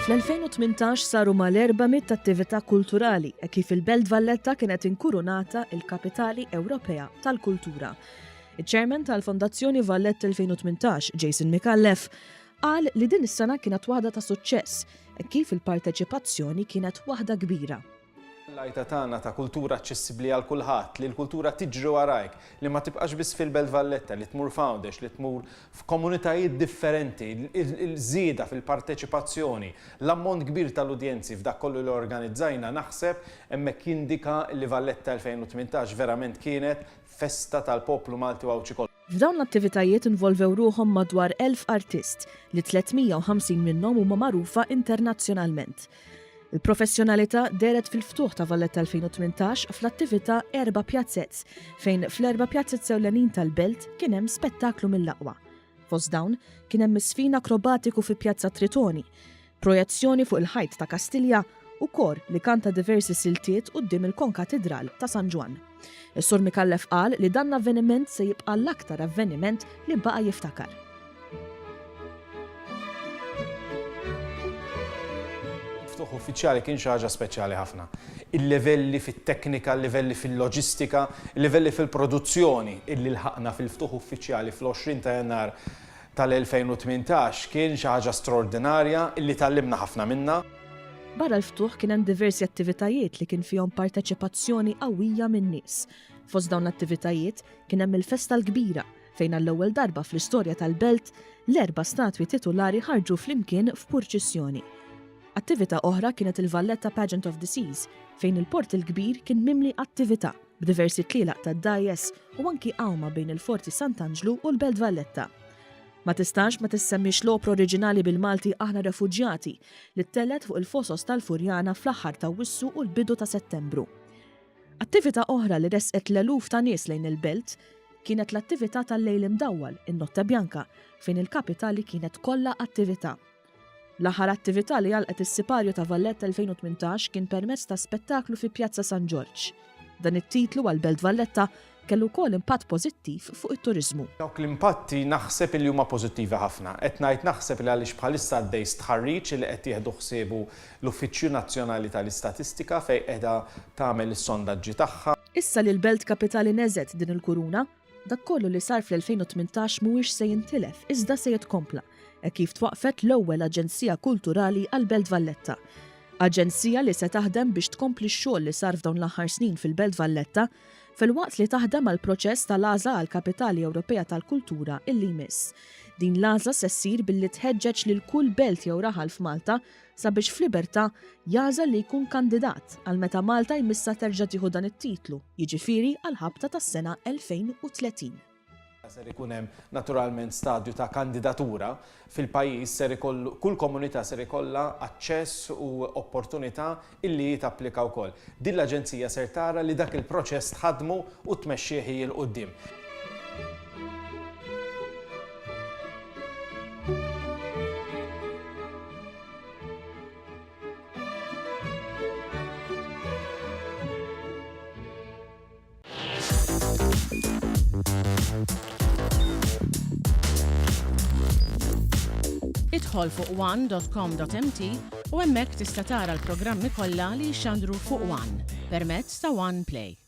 Fl-2018 saru mal-400 attività kulturali hekk kif il-Belt Valletta kienet inkurunata il-Kapitali Ewropea tal-Kultura. Iċ-Chairman tal-Fondazzjoni Valletta 2018, Jason Micallef, qal li din is-sena kienet waħda ta' suċċess hekk kif il-parteċipazzjoni kienet waħda kbira. L-għajta tagħna ta' kultura aċċessibbli għal kulħadd, li l-kultura tiġri warajk, li ma tibqax biss fil-Belt Valletta, li tmur f'Għawdex, li tmur f'komunitajiet differenti, il-żieda fil-parteċipazzjoni, l-ammont kbir tal-udjenzi f'dak kollu li organizzajna naħseb hemmhekk jindika li Valletta 2018 verament kienet festa tal-poplu Malti u Għawdxi kollu. F'dawn l-attivitajiet involvew ruħhom madwar 1,000 artist, li 350 minnhom huma magħrufa internazzjonalment. Il-professjonalità dehret fil-ftuħ ta' Valletta 2018 fl-attività Erba' Pjazzez, fejn fl-erba' pjazzez ewlenin tal-belt kien hemm spettaklu mill-aqwa. Fost dawn, kien hemm żfin akrobatiku fi Pjazza Tritoni, projezzjoni fuq il-ħajt ta' Kastilja u kor li kanta diversi siltiet quddiem il-Konkatidral ta' San Ġwann. Is-Sur Micallef qal li dan l-avveniment se jibqa' l-aktar avveniment li baqa' jiftakar. Il-ftuħ uffiċjali kien xi ħaġa speċjali ħafna. Il-livelli fit-teknika, il-livelli fil-loġistika, il-livelli fil-produzzjoni illi lħaqna fil-ftuħ uffiċjali fl-20 ta' Jannar tal-2018 kien xi ħaġa straordinarja illi tgħallimna ħafna minnha. Barra l-ftuħ kien hemm diversi attivitajiet li kien fihom parteċipazzjoni qawwija min-nies. Fost dawn l-attivitajiet kien hemm il-festa l-kbira fejn għall-ewwel darba fl-istorja tal-belt l-erba' statwi titulari ħarġu flimkien f'purċissjoni. Attività oħra kienet il-Valletta Pageant of the Seas fejn il-Port il-Kbir kien mimli attività b'diversi tlielaq tad-dgħajjes u anki għawma bejn il-Forti Sant'Anġlu u l-Belt Valletta. Ma tistax ma tissemmiex l-opra oriġinali bil-Malti Aħna Refuġjati li ttellgħet fuq il-Fosos tal-Furjana fl-aħħar t'Awwissu u l-bidu ta' Settembru. Attività oħra li ressqet l-eluf ta' nies lejn il-Belt kienet l-attività tal-Lejl Imdawwal, in-Notte Bianca, fejn il-kapitali kienet kollha attività. L-aħħar attività li għalqet is-siparju ta' Valletta 2018 kien permezz ta' spettaklu fi Pjazza San Ġorġ. Dan it-titlu għall-Belt Valletta kellu wkoll impatt pożittiv fuq it-turiżmu. Dawk l-impatti naħseb illi huma pożittivi ħafna. Qed ngħid naħseb li għaliex bħalissa għaddej stħarriġ illi qed jieħdu ħsiebu l-Uffiċċju Nazzjonali tal-Istatistika fejn qiegħda tagħmel is-sondaġġi tagħha. Issa li l-Belt Kapitali neżgħet din il-kuruna, Dak kollu li sar fl-2018 mhuwiex se jintilef iżda se jitkompla, hekk kif twaqqfet l-ewwel aġenzija kulturali għall-Belt Valletta. Aġenzija li se taħdem biex tkompli x-xogħol li sar f'dawn l-aħħar snin fil-Belt Valletta, filwaqt li taħdem għall-proċess tal-għażla għall-Kapitali Ewropea tal-Kultura illi jmiss. Din l-għażla se ssir billi tħeġġeġ lil kull belt jew raħal f'Malta sabiex f'libertà jagħżel li jkun kandidat għal meta Malta jmissha terġa' tieħu dan it-titlu, jiġifieri għall-ħabta tas-sena 2030. Ser ikun hemm naturalment stadju ta' kandidatura fil-pajjiż, ser ikollu, kull komunità ser ikollha aċċess u opportunità illi hi tapplika wkoll. Din l-aġenzija ser tara li dak il-proċess tħaddmu u tmexxih hi 'l quddiem. Idħol fuq one.com.mt u hemmhekk tista' tara l-programmi kollha li jixxandru fuq One permezz ta' One Play.